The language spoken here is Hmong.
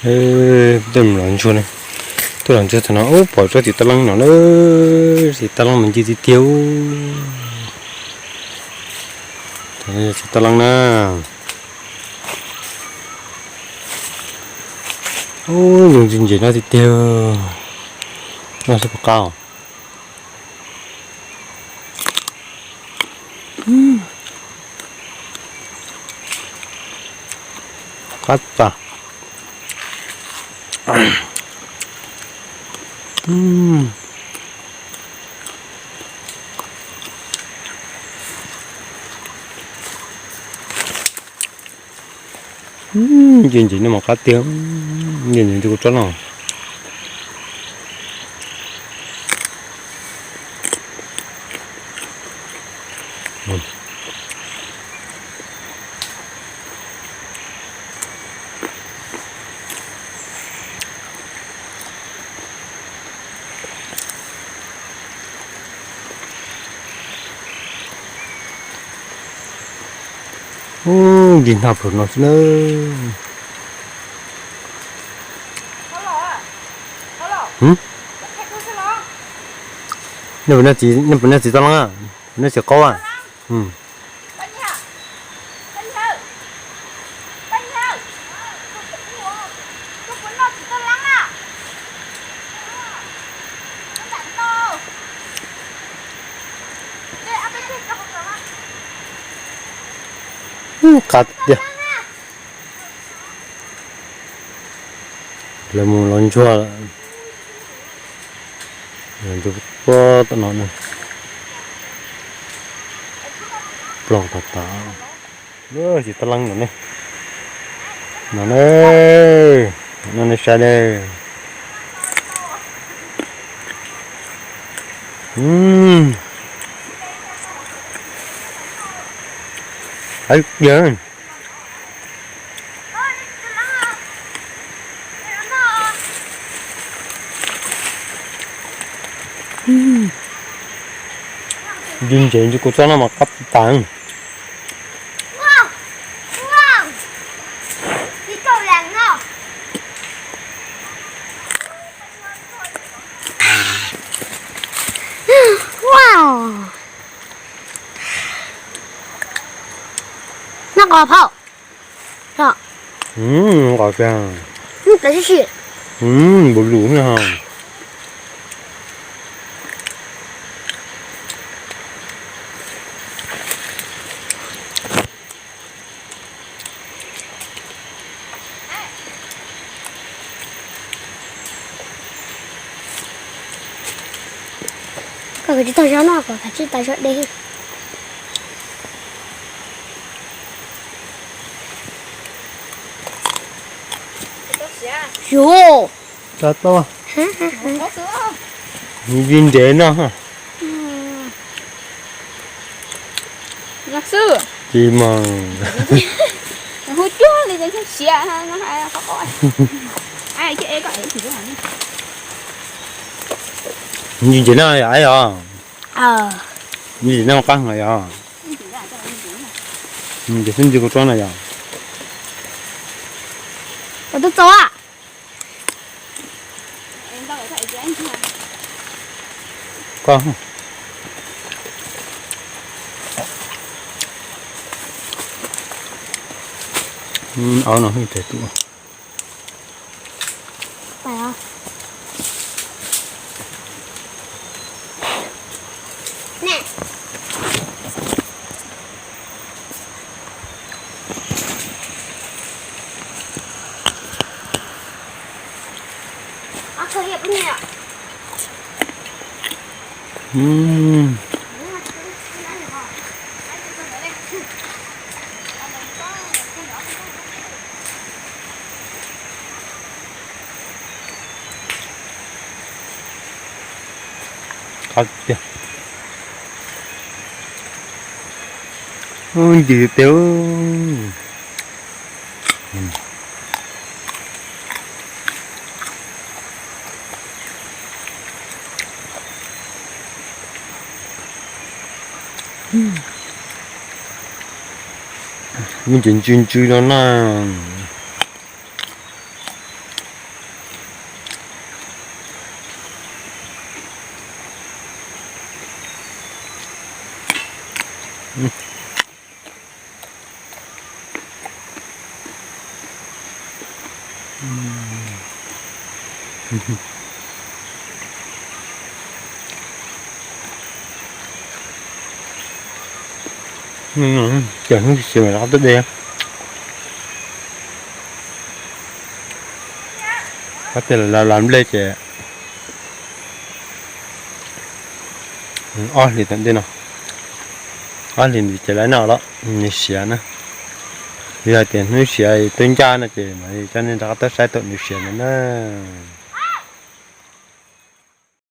Ej, tuaj los ntsuag ne, tuaj los ntsuag thaum no ub pom tsob txiv tab leeb no na, txiv tab leeb mas ncw tiag tiag. Txiv tab leeb na. Ub, zoo ntses ntses no tiag tiag. Noj seb puas qab. Qab tas. Ntses ntses no mas qab tiag, ntses ntses kuv tsob no. Ub, ncig nag plhuav no xwb na. Nej puas noj txiv tab leeb, nej txiv qaub a? Qab tiag. Lawv mus los ntsuag lawm. Ntsuag puag tom no na. Ploog tas tas. Txiv tab leeb no ne. No ne. No ne sai ne. Hais yawg. Ntses ntses kuv tsob no mas qab tas. Noj qos phauj. Noj qos tiag. Npaum lus na. Koj kav tsij tau zog no, koj kav tsij tau zog deb. Yuav. Tau tau. Ntsis ntsev no. Tsis mas. Ntsis ntsev no yom, ais os. Ntsis ntsev no qab heev yom. Ntsis xwb ntsis kuv tsob no yom. Koj twb txaus a. Koj. Au no tus. Qab tiag. Ntsis tiag. Muaj ntsis ntsw ntsw no na. Ces hnub tsis mas rov qab tuaj de. Qab tias las las nplej ces ob hlis tom ntej no, ob hlis ntawd ces lawv noj los nws siav na. Yog hais tias hnub siav twb ncaj no ces mam li coj nej rov qab tuaj saib thaum nws siav ntawd na.